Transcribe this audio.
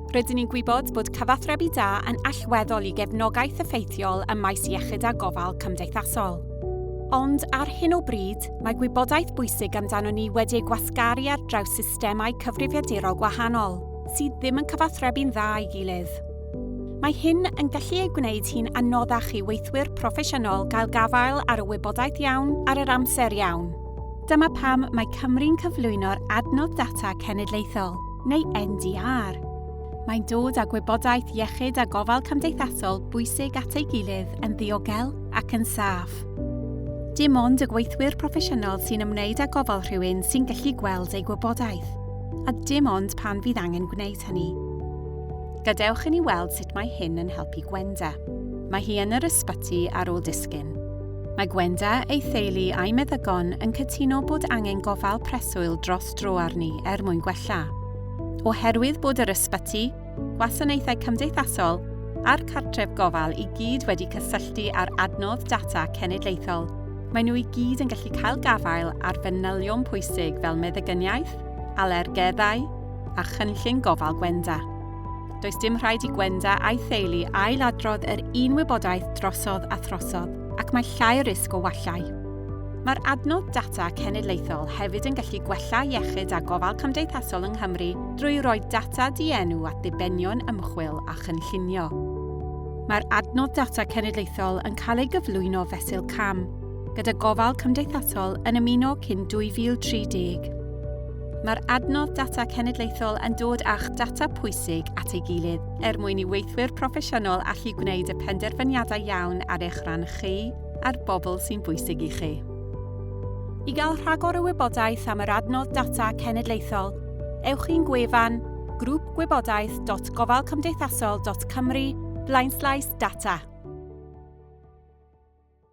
Rydyn ni'n gwybod bod cyfathrebu da yn allweddol i gefnogaeth effeithiol ym maes iechyd a gofal cymdeithasol. Ond ar hyn o bryd, mae gwybodaeth bwysig amdano ni wedi ei gwasgaru ar draws systemau cyfrifiadurol gwahanol, sydd ddim yn cyfathrebu'n dda ei gilydd. Mae hyn yn gallu ei gwneud hi'n anoddach i weithwyr proffesiynol gael gafael ar y wybodaeth iawn ar yr amser iawn. Dyma pam mae Cymru'n cyflwyno'r Adnodd Data Cenedlaethol, neu NDR. Mae'n dod â gwybodaeth iechyd a gofal cymdeithasol bwysig at ei gilydd yn ddiogel ac yn saff. Dim ond y gweithwyr proffesiynol sy'n ymwneud â gofal rhywun sy'n gallu gweld eu gwybodaeth, a dim ond pan fydd angen gwneud hynny. Gadewch i ni weld sut mae hyn yn helpu Gwenda. Mae hi yn yr ysbyty ar ôl disgyn. Mae Gwenda, ei theulu a'i meddygon yn cytuno bod angen gofal preswyl dros dro arni er mwyn gwella. Oherwydd bod yr ysbyty, gwasanaethau cymdeithasol a'r cartref gofal i gyd wedi cysylltu â'r adnodd data cenedlaethol, maen nhw i gyd yn gallu cael gafael ar fanylion pwysig fel meddygyniaeth, alergeddau a chynllun gofal Gwenda. Does dim rhaid i Gwenda a'i theulu ailadrodd yr un wybodaeth drosodd a throsodd, ac mae llai o risg o wallau. Mae'r adnodd data cenedlaethol hefyd yn gallu gwella iechyd a gofal cymdeithasol yng Nghymru drwy roi data dienw at ddibenion ymchwil a chynllunio. Mae'r adnodd data cenedlaethol yn cael ei gyflwyno fesul cam, gyda gofal cymdeithasol yn ymuno cyn 2030. Mae'r adnodd data cenedlaethol yn dod â'ch data pwysig at ei gilydd er mwyn i weithwyr proffesiynol allu gwneud y penderfyniadau iawn ar eich rhan chi a'r bobl sy'n bwysig i chi. I gael rhagor o wybodaeth am yr adnodd data cenedlaethol, ewch i'n gwefan grwpgwybodaeth.gofalcymdeithasol.cymru blaenslaes data.